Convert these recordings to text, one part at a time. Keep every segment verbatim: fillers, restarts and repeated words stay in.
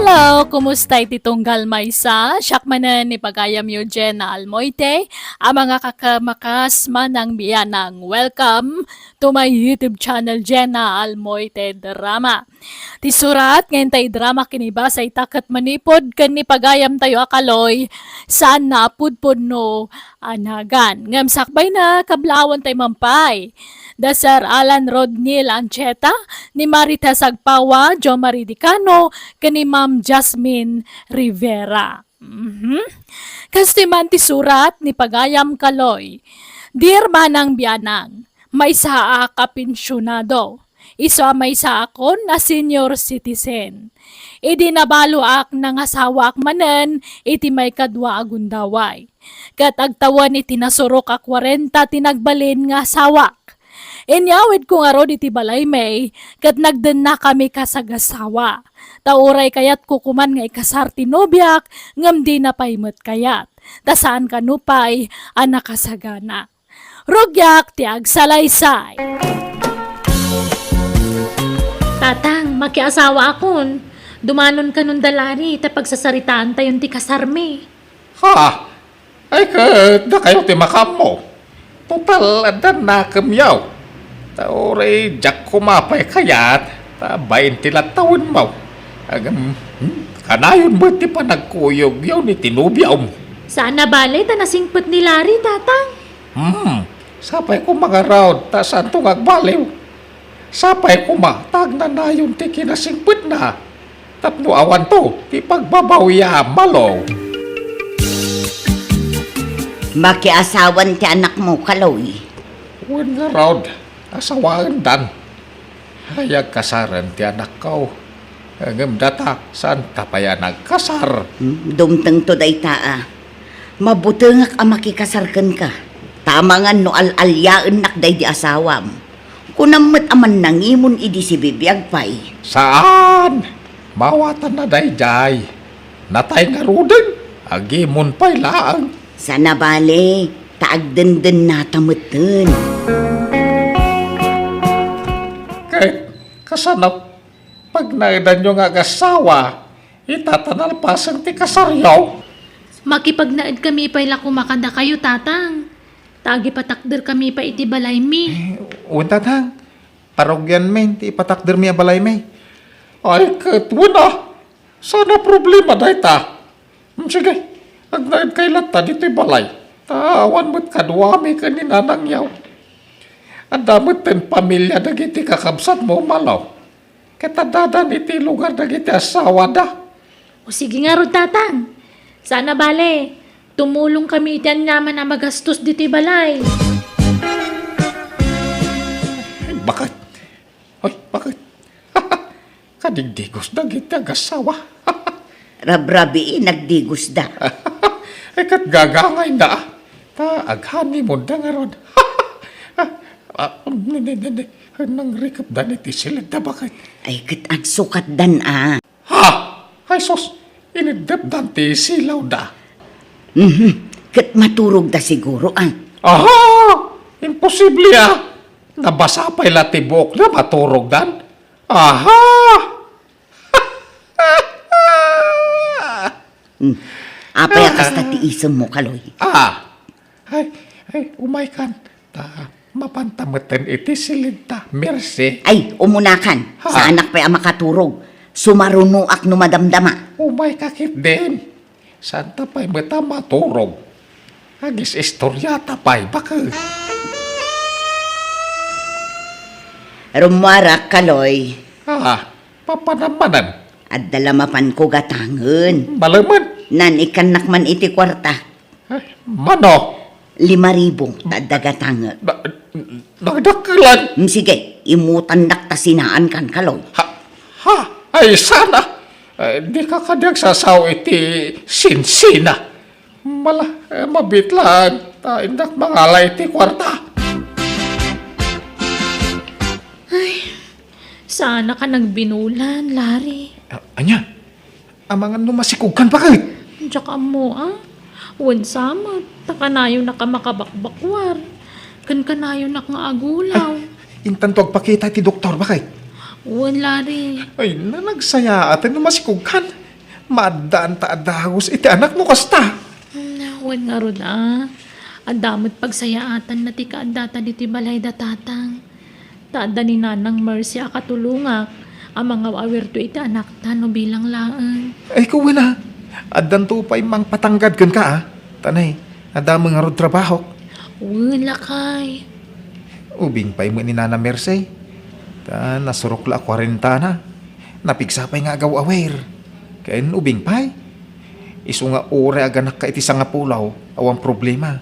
Hello, kumusta iti tunggal maysa? Siak manen ni pagayamyo Jenna Almoite, a mga kakamakas manang bianang. Welcome to my YouTube channel, Jenna Almoite Drama. Ti surat nga intay drama kinibasa ita ket manipud ken ni pagayamtayo a Kaloy, saan na a pudpudno a nagan. Ngem sakbay na, kablaawan tay mampay da Sir Alan Rodnil Ancheta, ni Marita Sagpawa, Jo Marie Dicano, ken ni Ma'am Jasmine Rivera. Mhm. Kastoy man ti surat ni pagayam Kaloy, Dear Manang Bianang, maysaak a pensionado. Isu a maysaakon a senior citizen. Idi nabaloak, nangasawaak manen iti maikadua a gundaway. Ket agtawen iti nasurok a kuarenta ti nagbalin nga asawak. Inyawidko ngarud iti balaymi, ket nagdennakami kasagasawa. Ta uray kayatko koman nga ikasar ti nobiak, ngem dina pay met kayat. Ta saan kano pay a nakasagana. Rugiak ti agsalaysay. Tatang, makiasawaakon. Dumanon kanon da Larry ta pagsasaritaantayon ti kasarmi. Ha? Ay, ket dakayo ti makaammo. Total, adda nakemyo. Ta uray diak koma pay kayat, ta bain ti la tawenmo. Agam, hmm, kanayon met ti panagkuyogyo ni ti nobiom. Saan a bale ta nasingpet ni Larry, Tatang. Hmm, sapay koma ngarud, ta saanto nga agbaliw. Sapay koma, ta agnanayon ti kinasingpetna. Tapno awanto ti pagbabawiam, Malo. Makiasawan ti anakmo, Kaloy. Wen ngarud, asawaendan. Ay, agkasaren ti anakko. Ngem data, saanta pay a nagkasar? Hmm, dumtengto dayta a. Mabutengak a makikasar kenka. Ta amangan no al-aliaennak daydi asawam. Kunam met a mannangimon idi sibibiag pay. Saan? Mawatanna daydiay. Natay ngaruden, agimon pay laeng. Saan a bale, ta agdendennata metten. Ket kasano pagnaedanyo nga agasawa, ita ta nalpasen ti kasaryo? Makipagnaedkami pay la koma kadakayo, Tatang. Ta agipatakderkami pay iti balaymi. Eh, wen, Tatang. Parugianmi ti ipatakdermi a balaymi. Ay, ket wen a, saan a problema dayta. Hmm, sige, agnaedkay latta ditoy balay. Ta awan met kaduami ken ni nanangyo. Adda metten pamilia dagiti kakabsatmo, Malo. Ket addadan iti lugar dagiti asawada. O sige ngarud, Tatang. Saan a bale, tumulongkami iti aniaman a magastos ditoy balay. Ay, baket. Ay, baket. Kadigdigos dagiti agasawa. Rabrabii, nagdigosda. Ay, ket gagangayna, a. Ta aghanimonda ngarud. Ah, ne, ne, ne, ne. Nangrikepda iti silidda, baket. Ay, ket agsukatdan, a. Ha? Ay sus, iniddepdan ti silawda. Mhm. Ket maturogda siguro, a. Aha! Imposible, a! Nabasa pay la ti buokda, maturogdan? Aha! Hmm. Apay a kasta ti isemmo, Kaloy? Ah. Ay, ay, umaykan. Ta, mapanta metten iti silidta. Mersi. Ay, umunakan. Ha? Saanak pay a makaturog. Sumarunoak no madamdama. Umayka ketdin. Saanta pay met a maturog. Agis-istoriata pay, baket. Rummuarak, Kaloy. Ah, papanam manen? Adda la mapanko gatangen. Malemen. Naan-ikkannak man iti kuarta. Ay, mano? Lima ribu, ta adda gatangek. Da-, dagdakkelan. Mm, sige, imutannak ta sinaankan, Kaloy. Ha? Ha? Ay, saan a. Eh, dika kadi agsasao iti sinsina. Mala, eh, mabiit laeng ta innak mangala iti kuarta. Ay, saanaka nagbinulan, Larry. Ah, ania? Amangan no masikogkan, baket? Diak ammo, a. Wen sa met, ta kanayonnak a makabakbakuar. Ken kanayonnak nga agulaw. Ay, intanto agpakita iti doktor, baket? Wen, Larry. Ay, na, nagsayaaten no masikogkan. Maaddaan ta a dagus iti anak no kasta. Hmm, wen ngarud a. Adda met pagsayaatanna ti kaaddata ditoy balay da tatang. Ta adda ni Nanang Mercy a katulongak a mangaw-awirto iti anakta no bilang laeng. Ay, kuwen a, addanto pay mangpatanggad kenka a. Tanay, adda met ngarud trabahok. Wen, lakay. Ubing pay met ni Nana Mercy. Ta nasurok la a kuarentana. Napigsa pay nga agaw-awir. Ken ubing pay. Isu nga uray aganakka iti sangapulo, awan problema.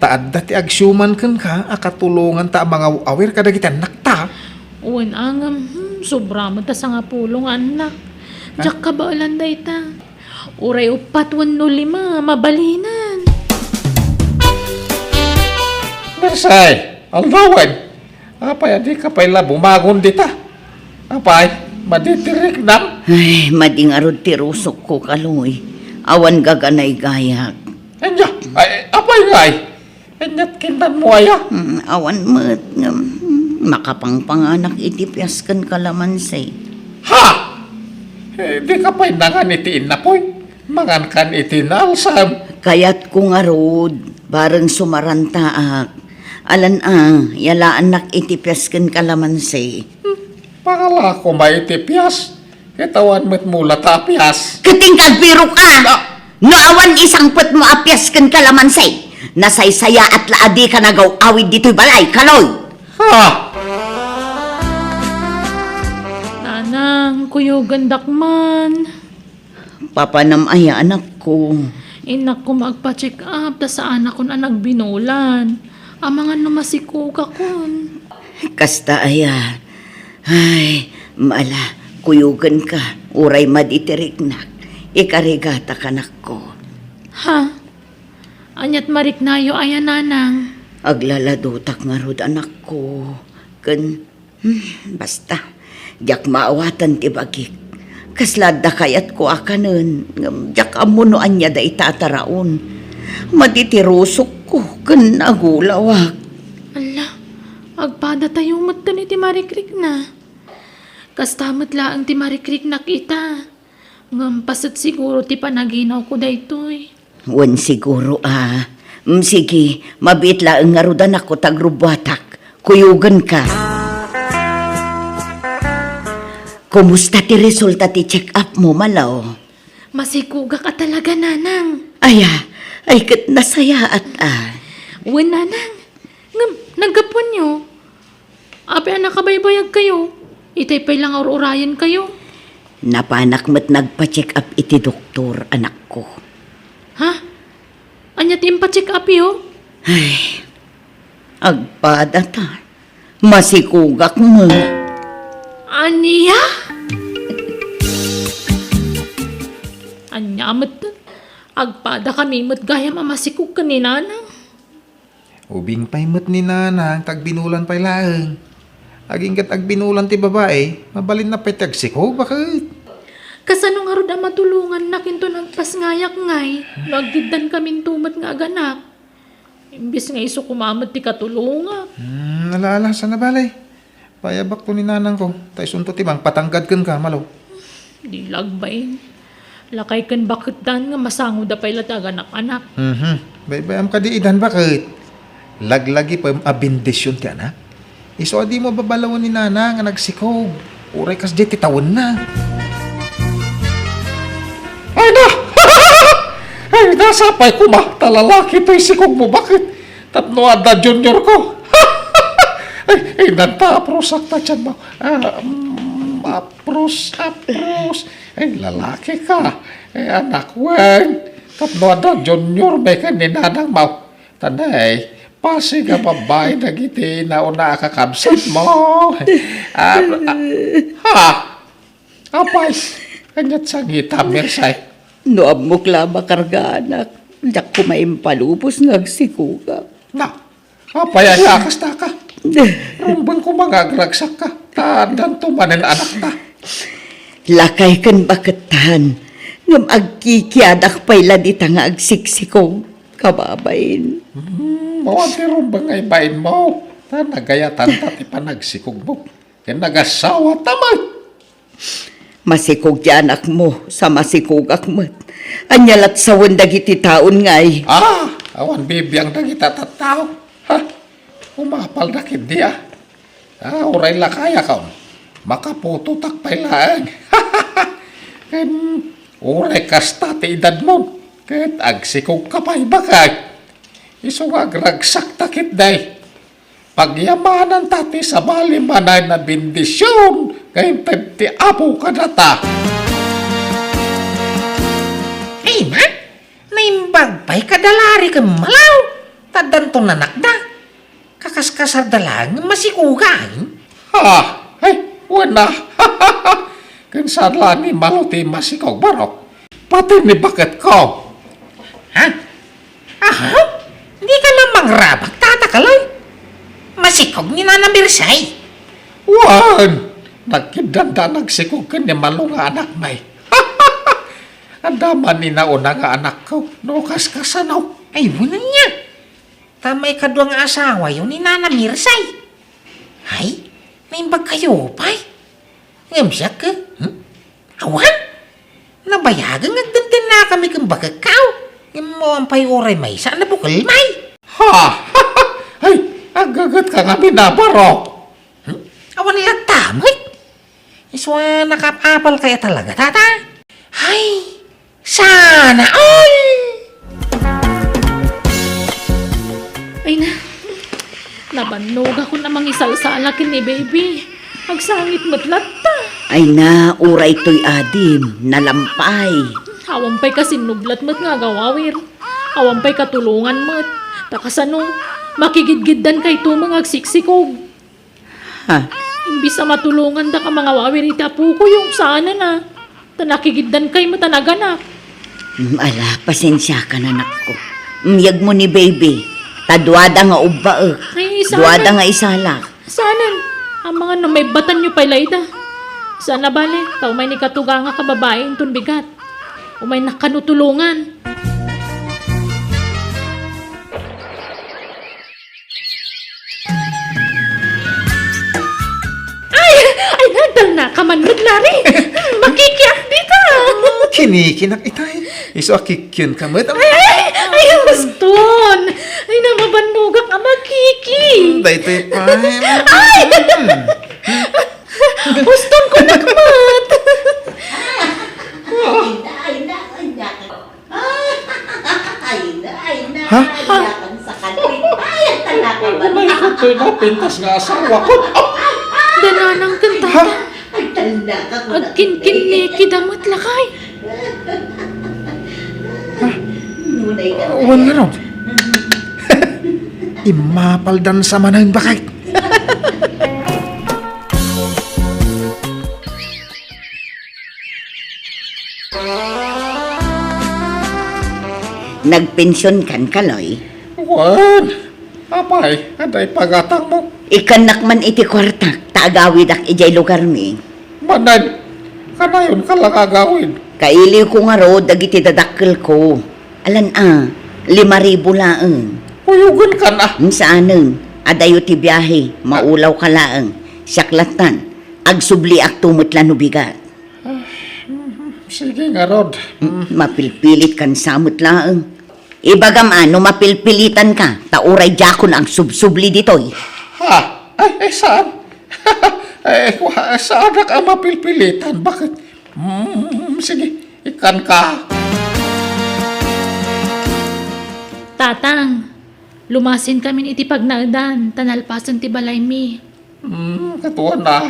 Ta adda ti agsiuman kenka a katulonganta a mangaw-awir kadagiti annakta. Wen a ngem, hmm, sobra met ta sangapulo nga annak. Ha? Diak kabaelan dayta. Uray uppat wenno lima, mabalinan. Mersay, aldawen. Apay a dika pay la bumagon dita? Apay, madi ti riknam? Ay, madi ngarud ti rusokko, Kaloy. Awan gaganay gayak. Anya, ay, apay ngay? Inyat kintanmo aya? Mm, awan met ngem, mm, makapangpanganak iti pias ken kalamansi. Ha? Eh, dika pay nangan iti innapoy? Mangankan iti naalsam. Kayatko ngarud, bareng sumarantaak. Alan a, yalaannak iti pias ken kalamansi. Hmm, pangalako may iti pias. Ket awan met mulata a pias. Ket inka agbirok a! Ah! No awan isangpetmo a pias ken kalamansi, nasaysayaat la a dika nagaw-awid ditoy balay, Kaloy! Ha? Nanang, kuyogendak man. Papanam aya, anakko? Innak koma agpa-check up ta saanakon a nagbinulan. Amangan no masikogakon. Kasta aya. Ay, mala, kuyogenka, uray madi ti riknak. Ikarigatak, anakko. Ha? Aniat mariknayo aya, Nanang? Aglaladotak ngarud, anakko. Ken Hmm, basta, diak maawatan ti bagik. Kasla adda kayatko a kanen, ngem diak ammo no ania dayta a taraon. Madi ti rusokko ken nagulawak. Alla, agpadatayo met ken iti marikrikna. Kasta met laeng ti marikriknak ita. Ngem paset siguro ti panaginawko daytoy. Wen siguro a. Mm, sige, mabiit laeng ngarud, anakko, ta agrubbuatak. Kuyogenka. Kumusta ti resulta ti check-up mo, Malo? Masikogak a talaga, Nanang. Aya, ay ket nasayaat a. Wen, Nanang. Ngem, naggapuanyo? Apay a nakabaybayagkayo? Itay pay la nga ur-urayenkayo. Napanak met nagpa-check up iti doktor, anakko. Ha? Ania ti impa-check upyo? Ay, agpada ta. Masikogak met. Ania? Ania met? Agpada kami met gayam a masikog ken ni Nanang. Ubing pay met ni Nanang ta agbinulan pay laeng. Agingga agbinulan ti babai, mabalinna pay ti agsikog, baket. Kasano ngarud a matulongannak inton agpasngayak ngay no aggiddan kaminto met nga aganak? Imbes nga isu koma met ti katulongak. Hmm, ala, ala, saan a bale. Payabakto ni nanangko, ta isunto ti mangpatanggad kenka, Malo. Di la agbain. Lakay ken baketdan nga masangoda pay la ti aganak-anak. Mhm. Baybay-am kadi idan, baket. Laglagi pay a bendision ti anak. Isu a dimo babalawen ni nanang nga nagsikog. Uray kasdiay ti tawenna. Ay na! Ay na, sapay koma, ta lalaki toy sikog mo, baket. Tapno adda junior ko. Ay, ay, nanta, aprosak ta dyan mo. Ah, mm, apros, apros. Ay, lalaki ka. Ay, anak, wen. Tapno adda junior, may ka ni nanang mo. Tanay, pasi nga babai dagiti nauna a kakabsat mo. Ah, ah, ha? Apay, kaniat sangita, Mersay. No ammok la a makargaanak, diak koma impalubos nga agsikogak. Na, apay aya a kastaka? Rumbeng koma nga agragsakka, ta addanto manen anakta. Lakay ken bakettan, ngem agkikiadak pay la dita nga agsiksikog, kababain. Hmm, awan ti rumbeng nga ibainmo, ta nagayatanta ti panagsikogmo. Ken nagasawa ta met. Masikog ti anakmo, sa masikogak met. Ania lat sawen dagiti taon ngay? Ah, awan bibiang dagita tattao. Ha? Umapal na ketdi, ah. Ah, uray la kayakon, makaputotak pay laeng. Ken uray kasta ti edadmon, ket agsikogka pay, bakay. Isu nga agragsakta ketdi. Pagyamananta ti sabali manen a bendision nga inted ti Apo kadata. Ay, na? Naimbag pay kada lari ken malaw, ta addanto nanakda. Kakaskasarda laeng ngem masikogan. Ha? Ay, wen a. Ken saan la ni Malo ti masikog, barok? Pati ni baketko. Ha? Aha? Dika la mangrabak, Tata Kaloy? Masikog ni Nana Mirsay? Wen, nagkiddanda nagsikog ken ni Malo nga anakmi. Adda man ni nauna nga anakko, no kaskasano. Ay, wen ania. Ta maikadua nga asawayo ni Nana Mirsay. Ay, naimbagkayo pay. Ngem siak, eh? Hmm? Awan. Nabayagen nga agtentennakami ken bakekko. Ngem awan pay uray maysa a nabukelmi. Ha? Ay, aggagetka ngamin a barok. Hmm? Awan latta met. Isu a nakaapalkayo talaga, Tata. Ay, sana all! Ay na, nabannogakon a mangisalsala ken ni Baby. Agsangit met latta. Ay na, uray toy adim, nalampay. Awan pay kasinnublat met nga agawawir. Awan pay katulongan met. Ta kasano, makigidgiddankayto nga agsiksikog. Ha? Imbis a matulongandaka mangawawir iti apoko, yung saanen a. Ta nakigiddankay met a naganak. Mm, ala, pasensiakan, anakko. Mm, yegmo ni Baby. Ta duada nga ubbaek. Ay, saanen? Duada nga isalak. Saanen? Amangan no maibbatanyo pay la ida. Saan a bale, ta umay ni katuga nga kababai inton bigat. Umaynak kano tulongan. Ay! Ay, nagtalnaka man met, Larry! Hmm, makikiak dita! Kinikinak itay. Isu a kikienka met. Ay, ay, ay, huston! Ay, namabannogak a makiki! Hmm, daytoy pay. Ay! Hmm. Huston ko, nakmat! Ay, na, ay, na, ay, na. Ay, na, ay, na, Ha? Ay, na, ang sakali. Ay, ang talaka ba? Ay, ito'y napintas nga asawa ko. Dananang ken tata. Ha? Ay, talaka ko na. Agkinkinnikida met lakay. Nunay ka. Wen ngarud. Immapaldan sa manen, bakay. Nagpensionkan, Kaloy? Wen, apay, adda ipagatangmo? Ikkannak man iti kuartak, ta agawidak idiay lugarmi. Manen, kanayonka la nga agawid? Kailiwko ngarud dagiti dadakkelko. Alan a, lima ribu laeng. Kuyogenkan a. Hmm, saanen, adayo ti biahe, maulawka laeng. Siak lattan, agsubliakto met la no bigat. Ah, mhm. Sige ngarud. Hmm, mapilpilitkan sa met laeng. Ibagam a no mapilpilitanka, ta uray diakon agsubsubli ditoy. Ha? Ay, ay, saan? Ay, wa-, saanak a mapilpilitan. Bakit? Hmm, sige, ikkanka. Tatang, lumasinkamin iti pagnaedan, ta nalpasen ti balaymi. Hmm, katuan a.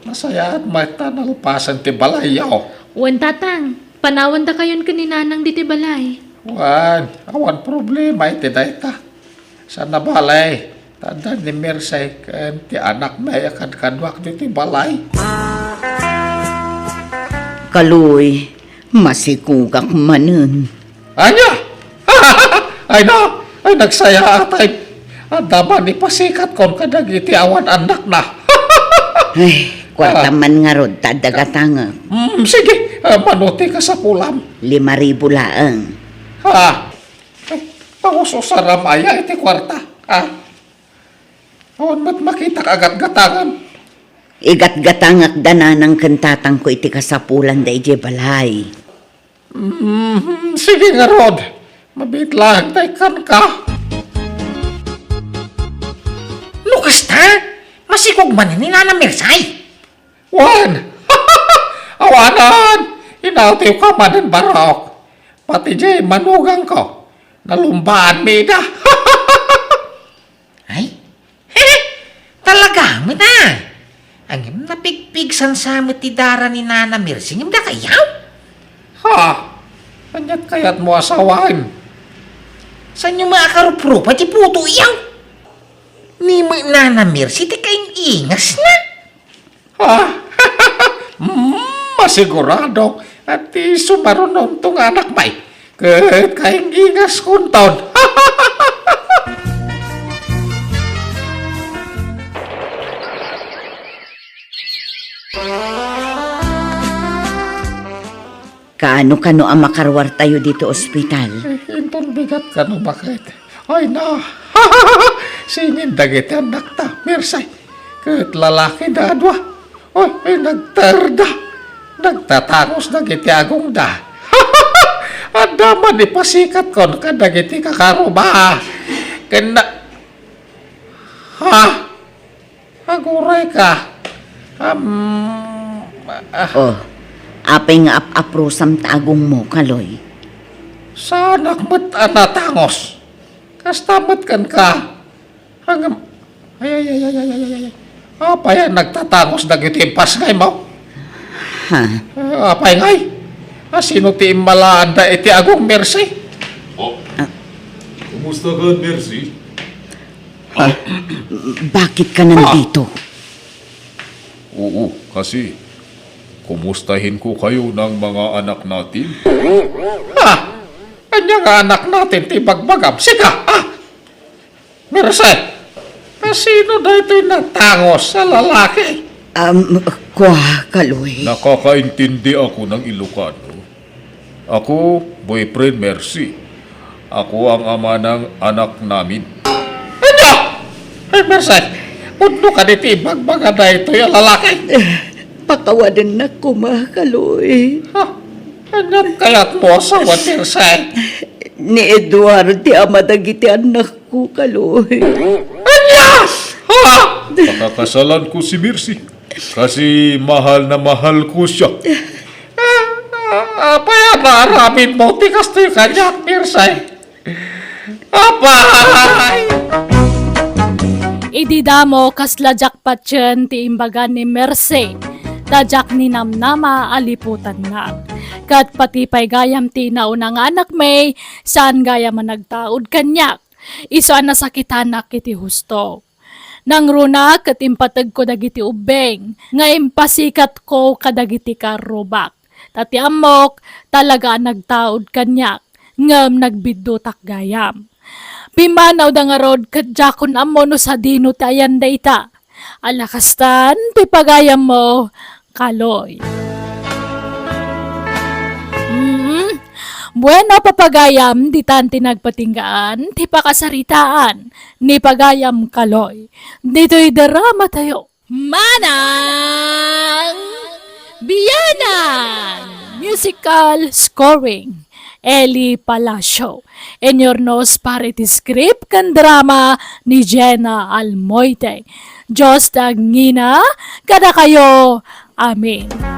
Nasayaat met ta nalpasen ti balayyo. Wen, Tatang, panawandakayon ken ni Nanang ditoy balay. Wen, awan problema iti dayta. Saan a bale, ta adda ni Mirsay ken ti anakmi a kadkaduak ditoy balay. Kaloy, masikogak manen. Ania? Ay na, ay nagsayaat ay. Adda man ipasikatkon kadagiti awan annakna. Ay, kuarta Ah. man ngarud ta adda gatangek. Mm, sige, ah, mano ti kasapulam? Lima ribu laeng. Ah, ay, pangususaram aya iti kuarta? Ah, awan met makitak a gatgatangan. Igatgatangakda nanang ken tatangko iti kasapulanda idiay balay. Mm, sige ngarud. Mabiit laeng ta ikkanka. No kasta, masikog manen ni Nana Mirsay. Wen, awanen, inawtiwka manen, barok. Pati diay manugangko, nalumbaanmi ida. Ay, talaga met a. Ngem napigpigsan sa met ti dara ni Nana Mercy, ngem dakayaw? Ha? Aniat kayatmo a sawen? Saanyo met a karuprupa ti putoyo? Ni met Nana Mercy ti kaing-ingasna. Ha? Mm, masigurado a ti sumarunonto nga anakmi ket kaing-ingaskonton. Kaano kano a makaruartayo ditoy ospital? Eh, inton bigat kano, baket? Ay na, singin dagiti annakta, Mirsay. Ket lalakida a dua. Oy, ay, nagterda. Nagtatangos dagiti agongda. Adda man ipasikatkon kadagiti kakaruba. Ken na, ha? Agurayka. Am, ah. Oh, apay nga ap-aprusam ta agongmo, Kaloy? Saanak met a natangos. Kasta met kenka. Ngem, ay, ay, ay. Apay a nagtatangos dagiti impasngaymo? Ha? Ah, apay ngay? A, sino ti immalaanda iti agong, Mercy? Oh. Ah. Kumusta ka, Mercy? Ha? Bakit ka nandito? Oo, kasi kumustahin ko kayo ng mga anak natin. Ha? Ania nga anak natin ti ibagbagam? Sika, ha? Mercy, a, sino daytoy natangos a lalaki? Um, kua, Kaloy. Nakakaintindi ako ng Ilocano. Ako, boyfriend Mercy. Ako ang ama ng anak namin. Ania? Ay, Mercy, pudno kadi ti ibagbaga daytoy a lalaki? Pakawanennak koma, Kaloy. Ha? Ania kayatmo a sawen, Mercy? Ni Edward ti ama dagiti annakko, Kaloy. Ania? Ha? Pakakasalan ko si Mercy. Kasi mahal na mahal ko siya. Ah, ah, apay a naaramidmo ti kastoy kaniak, Mercy? Apay! Idi damo, kasla diak patien ti imbaga ni Mercy, ta diak ninamnama a liputannak. Ket pati pay gayam ti nauna nga anakmi, saan gayam a nagtaud kaniak. Isu a nasakitanak iti husto. Nangruna ket impategko dagiti ubbing nga impasikatko kadagiti karrubak. Ta ti ammok, talaga a nagtaud kaniak, ngem nagbiddutak gayam. Pimmanawda ngarud ket diakon ammo no sadino ti ayan dayta. Ala kastan ti pagayammo, Kaloy. Mm. Bueno, papagayam, ditan ti nagpatinggaan ti pakasaritaan ni pagayam Kaloy. Ditoy drama tayo. Manang Biyanan! Musical scoring, Eli Palacio. Inurnos para iti script ken drama ni Jenna Almoite. Dios ti agngina kadakayo. Amen.